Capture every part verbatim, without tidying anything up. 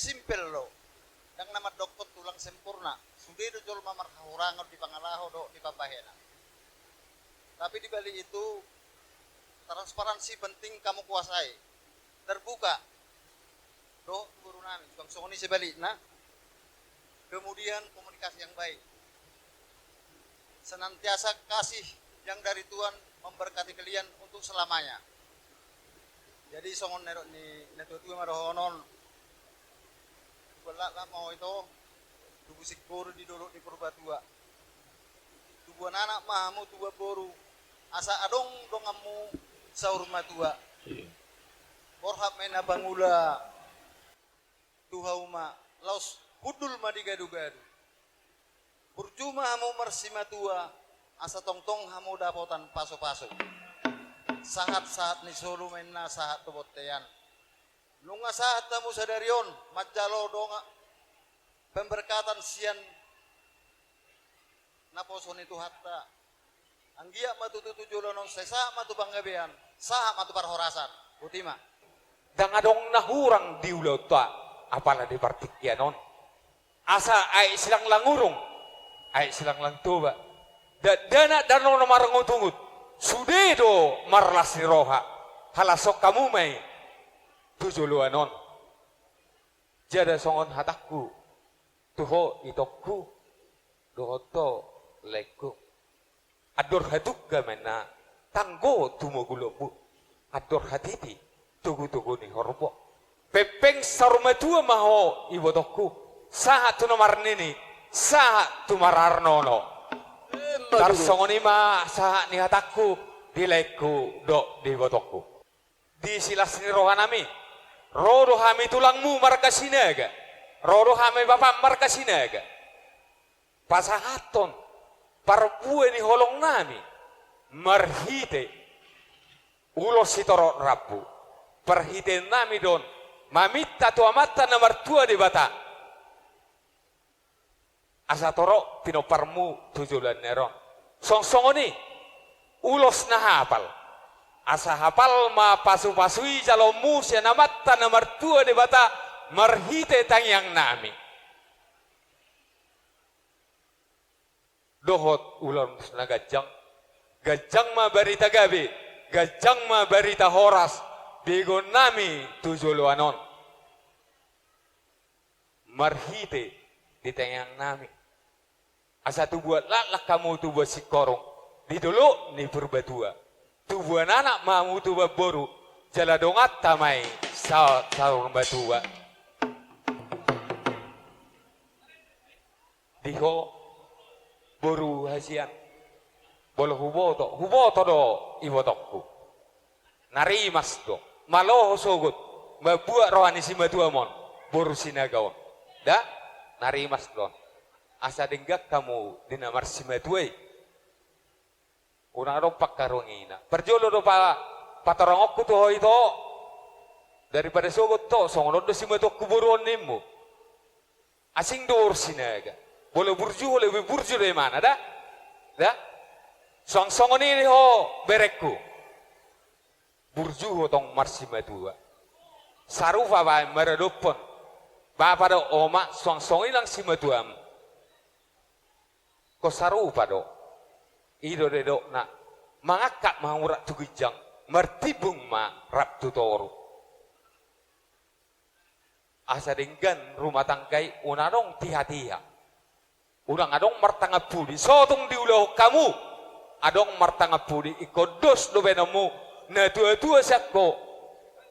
Simpel do. Ndang na mandokkon tulang sempurna. Sude do jolma marhahurangon di pangalaho dohot di pambahenan. Tapi di balik itu, transparansi penting kamu kuasai. Terbuka. Dohot tu boru nami, suang songon i sebalikna. Kemudian komunikasi yang baik. Senantiasa kasih yang dari Tuhan memberkati kalian untuk selamanya. Jadi songon na nidok ni natuatua ma dohonon. Tubuan laklak ma ho ito, tubu singkoru di dolok ni Purbatua. Tubuan anak ma hamu tubuan boru, asa adong donganmu saur matua. Iya. Borhat ma i na pangula tu hauma, laos hundul ma di gadugadu. Burju ma hamu marsimatua, asa tongtong hamu dapotan pasupasu. Sahatsahat ni solu ma inna sahat tu bontean. Nunga sahat hamu sadari on manjalo dongan pemberkatan sian naposo ni Tuhanta. Anggiat ma tutu tu joloan on sai sahat ma tu panggabean, sahat ma tu parhorasan. Botima. Ndang adong na hurang di ulaonta, apala di partingkian on. Asa aek silanglang urung, aek silanglang Toba. Dakdanak dang na marungutungut, sude do marlas ni roha. Halashon hamu ma i tu joloan on. Jala songon hatangku tu ho itongku dohot ho laengku. Andor hatungka ma inna tanggo tumogulombu, andor hatiti togutogu ni horbo. Pengpeng saur matua ma ho ibotongku, sahat tu na marnini, sahat tu mararnono. Tarsongon i ma sahat ni hatangku di laengku dohot di ibotongku. Di silas ni rohanami, ro do hami tulangmu marga Sinaga, ro do hami bapam marga Sinaga. Pasahathon parbue ni holongnami marhite ulos sitorop rambu. Parhiteannami do on maminta tu Amanta na martua Debata asa torop pinomparmu tu joloan ni ari on. Songon i ulos na hapal, asa hapal ma pasupasu i jaloonmu sian Amanta na martua Debata marhite tangiangnami. Dohot ulos na ganjang. Ganjang ma barita gabe, ganjang ma barita horas begeonnami tu joloan on. Marhite di tangiangnami, asa tubuan laklak hamu tubuan singkoru di dolok ni Purbatua. Tubuan anak ma hamu tubuan boru, jala donganta ma i sa-, saur matua. Di ho boru hasian, molo huboto, huboto do ibotongku. Na rimas do, malo ho sogot mambuat roha ni simatuam on, boru Sinaga on. Da, na rimas do on. Asa denggan hamu di na marsimatua i. Unang adong pangkarungina. Parjolo do pa-, patorangonku tu ho ito. Daripada sogot ho, songon on do simatuangku boru on nimmu. Asing do boru Sinaga. Molo burju ho, lebih burju do imana, da? Da? Suang songon i di ho berengku. Burju ho tong marsimatua. Sarupa baen maradophon bapa dohot oma, suang songon i nang simatuam. Ingkon sarupa do. I do didokna, mangangkat ma urat tu ginjang, martimbung ma rap tu toru. Asa denggan rumah tangga i, unang adong tiha-tiha. Unang adong martangan pudi, so tung diulahon hamu adong martangan pudi, ingkon dos do baenonmu, natuatua sian ho,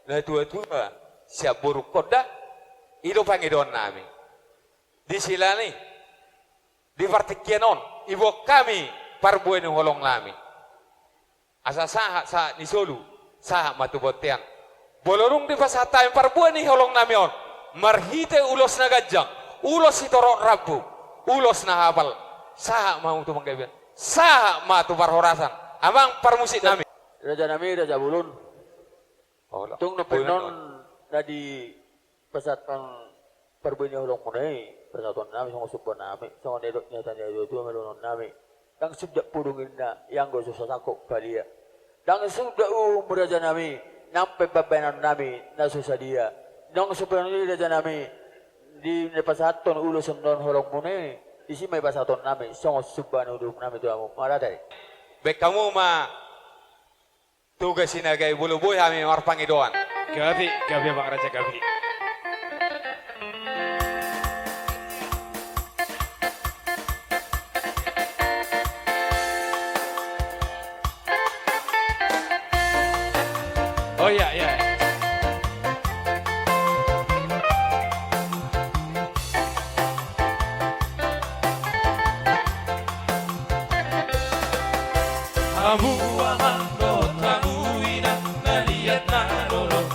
natuatua sian borungkon da. I do pangidoannami. Di sila ni, di partingkian on, iboan hami parbue ni holongnami. Asa sahat, sahat ni solu, sahat ma tu bontean. Molo dung dipasahat hami parbue ni holongnami on marhite ulos na ganjang, ulos sitorop rambu, ulos na hapal, sahat ma hamu tu panggabean, sahat ma tu parhorasan. Amang parmusiknami. Rajanami, raja bolon. Tung na pinonon na dipasahathon parbue ni holongmuna i, pasahatonnami songon sumbanami, songon nidok ni hata ni natuatua ma dohononnami. Ndang suda pudung inna, ianggo so sasangkop palia. Ndang suda uhum rajanami, nang pe pambahenannami na so sadia. Ndang so pinonon i rajanami, Di na pasahathon ulos on dohot holongmuna i, disi ma ipasahaton nami songon sumba ni udutnami tu hamu. Mauliate. Baen hamu ma Toga Sinaga i, molo boi hami marpangidoan. Gabe, gabe, Amang Raja, gabe. Oh iya, iya. Hamu amang dohot hamu inang na liat na lolo,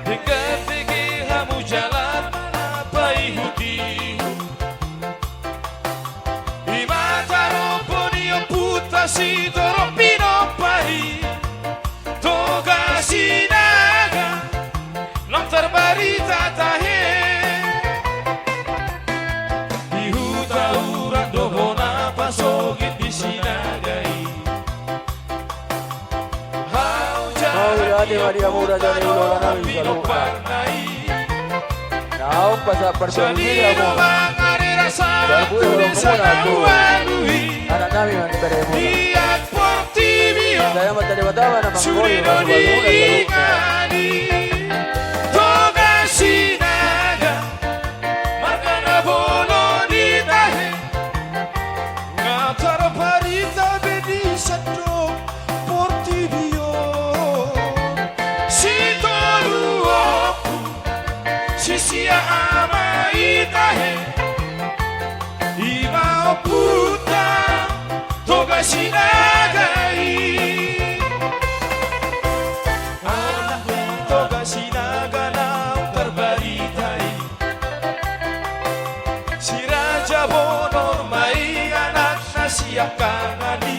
denggan bege hamu jala na paihutihut. I ma tarombo ni ompunta Sitorop Pinompa i, Toga Sinaga, naung tarbarita tahe. Di huta Uran do hona pasogit di Sinaga i. Mauliate ma di hamu raja ni hulahula nami saluhutna. Naung pasahat parsabulian hamu. Tarbuat holongmuna tu anak nami ma ni bere muna. Sai Amanta Debata ma na manggohi parsabulian muna saluhutna. Toga Sinaga, marga na bolon i tahe. Nga tarbarita be di sandok portibi on. Sitolu ompu, sisia ama i tahe. I ma ompunta Toga Sinaga i. Anak ni Toga Sinaga naung tarbarita i. Si Raja Bonor ma i anakna siangkangan i.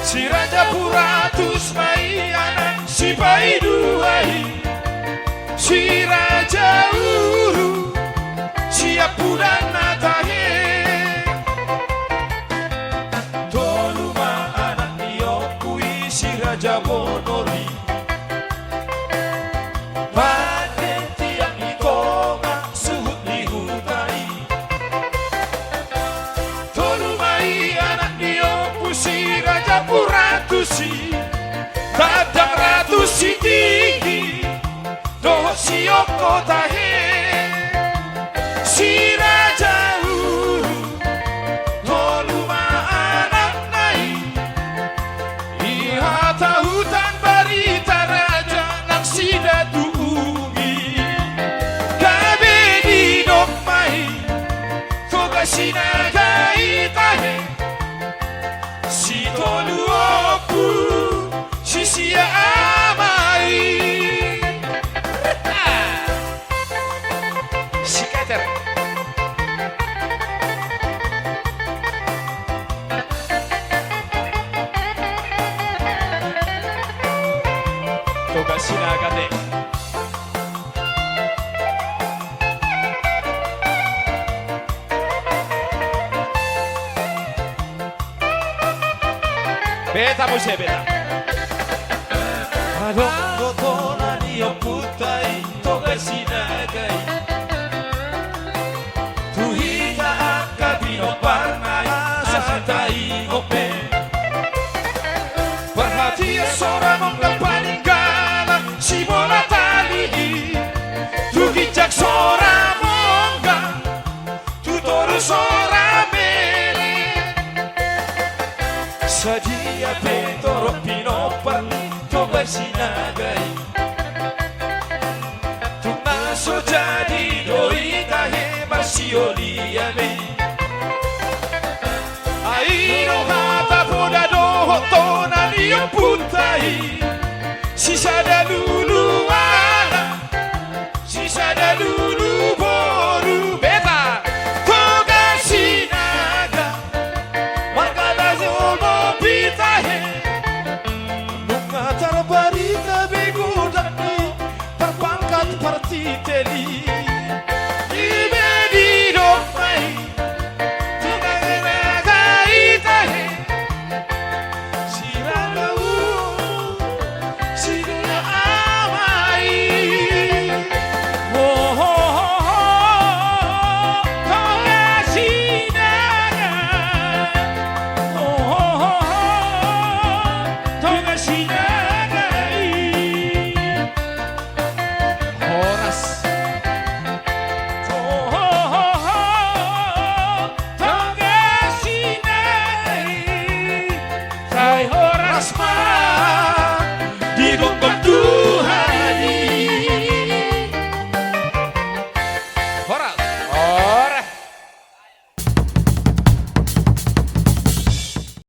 Si Raja Puratus ma i anak sipaidua i. Si Raja Uru siampudanna tahe. Tolu ma anak ni ompu i si Raja Bonor i. Pande tiang ni tonga suhut ni huta i. Tolu ma i anak ni ompu si Raja Puratus i. Tandang Ratu Sitinggi dohot si Ongko tahe. Si Raja Uru tolu ma anakna i. I hata hutan barita raja nang sidatungi. Gabe didok ma i Toga Sinaga i tahe. Sitolu ompu sisia ama i. Siketer. Toga Sinaga te. Beta muse, beta. Adong do tona ni ompunta i Toga Sinaga i. Tu hita angka pinomparna i asa taingot be. Parhatian sora mongga paninggalan sibola tali i. Tu ginjang sora mongga tu toru sora mele. Sadia pe torop pinompar ni Toga Sinaga i. Tung na so jadi do i tahe marsiolian i. Ai do hata poda dohot tona ni ompunta i. Sisada lulu anak, sisada lulu boru, beta Toga Sinaga. Marga na jolo pita he. Nunga tarbarita be godang ni parpangkat partitel i. Ibe didok ma i. Toga Sinaga i tahe. Sirana u, sirana Pokok tu